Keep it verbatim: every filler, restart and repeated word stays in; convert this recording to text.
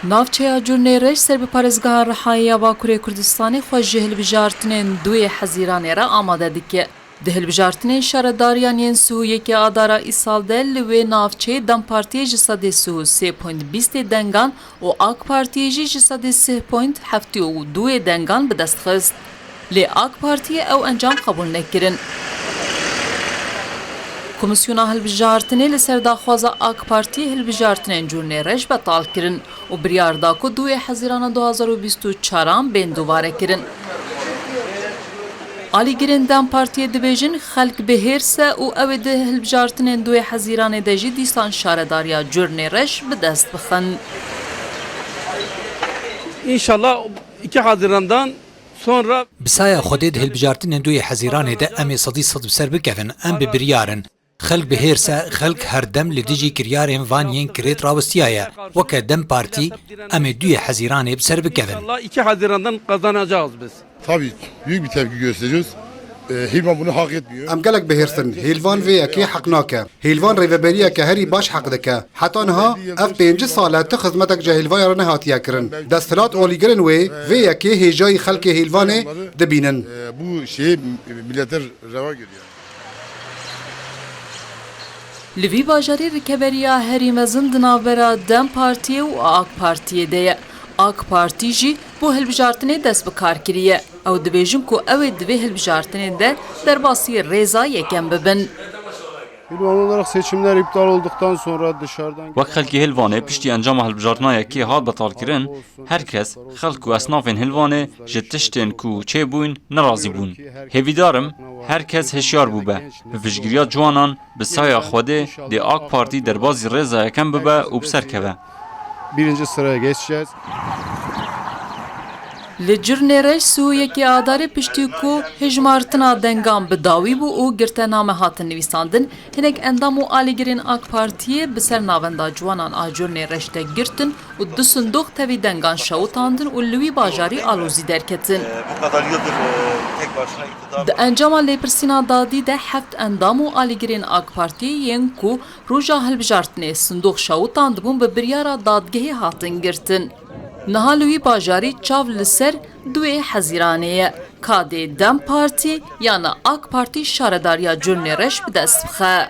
Navçeya Cûrnêreş ser bi parêzgeha Rihayê ya Bakurê Kurdistanê xwe ji hilbijartinên duyê Hezîranê re amade dike. Di hilbijartinên şaredariyan yên sih û yekê Adara îsal de li wê navçeyê DEM Partiyê ji sedê sih û sê point bîstê dengan û AK Partiyê jî ji sedê sih point heftê û duyê dengan bi dest xist. Lê AK Partiyê ew encam qebûl nekirin. Komîsyona hilbijartinê li ser daxwaza AK Partiyê hilbijartinên Cûrnêreş betal kirin û biryar da ku duyê Hezîrana du hazar û bîst û çaran bên dubare kirin. Alîgirên DEM Partiyê dibêjin, xelk bi hêrs e û ew ê di hilbijartinên duyê Hezîranê de jî dîsan şaredariya Cûrnêreş bi dest bixin. İnşallah iki Haziran'dan sonra Bi saya Xwedê di hilbijartinên duyê Hezîranê de em ê sedî sed bi ser bikevin, em bi biryar in. Xelk bi hêrs e, xelk her dem li dijî kiryarên van yên kirêt rawistiyaye. Weke DEM Partî, em ê duyê Hezîranê bi ser bikevin. İnşallah iki Haziran'dan kazanacağız biz. Tabii büyük bir tepki gösteriyoruz. E, Hilvan bunu hak etmiyor. Em gelek bi hêrs in. Hêlvan vê yekê heq nake. Hêlvan rêveberiyeke herî baş heq dike. Heta niha ev pêncî sal e tu xizmetek ji Hêlvanê re nehatiye kirin. Desthilat û alîgirên wê vê yekê hêjayî xelkê Hêlvanê dibînin. E, bu şeyi millete reva görüyor. Li vî bajarî rikeberiya herî mezin di navbera DEM Partiyê û AK Partiyê de ye. AK Partî jî bo hilbijartinê dest bi kar kiriye. Ew dibêjin ku ew ê di vê hilbijartinê de derbasî rêza yekem bibin. Hilvan olarak seçimler iptal olduktan sonra dışarıdan Wek xelkê Hilvanê piştî encama hilbijartina yekê hat betalkirin, her kes, xelk û esnafên Hilvanê ji tiştên ku çêbûyn nerazî bûn. Hêvîdar im her kes hişyar bûbe, bi piştgiriya ciwanan bi saya Xwedê dê AK Partî derbazî rêza yekem bibe û bi ser keve. Birinci sıraya geçeceğiz. Li Cûrnêreş sih û yekê Adarê piştî ku hijmartina dengan bi dawî bû û girtename hatin nivîsandin, hinek endam û alîgirên AK Partiyê bi ser Navenda Ciwanan a Cûrnêreş de girtin û du sindoq tevî dengan şewitandin û li wî bajarî alozî derketin. Di encama lêpirsîna dadî de heft endam û alîgirên AK Partiyê yên ku roja hilbijartinê sindoq şewitandibûn bi biryara dadgehê hatin girtin. Niha li wî bajarî çav li ser duyê Hezîranê ye. Ka dê DEM Partî yana AK Partî şaredariya Cûrnêreş bi dest bixe.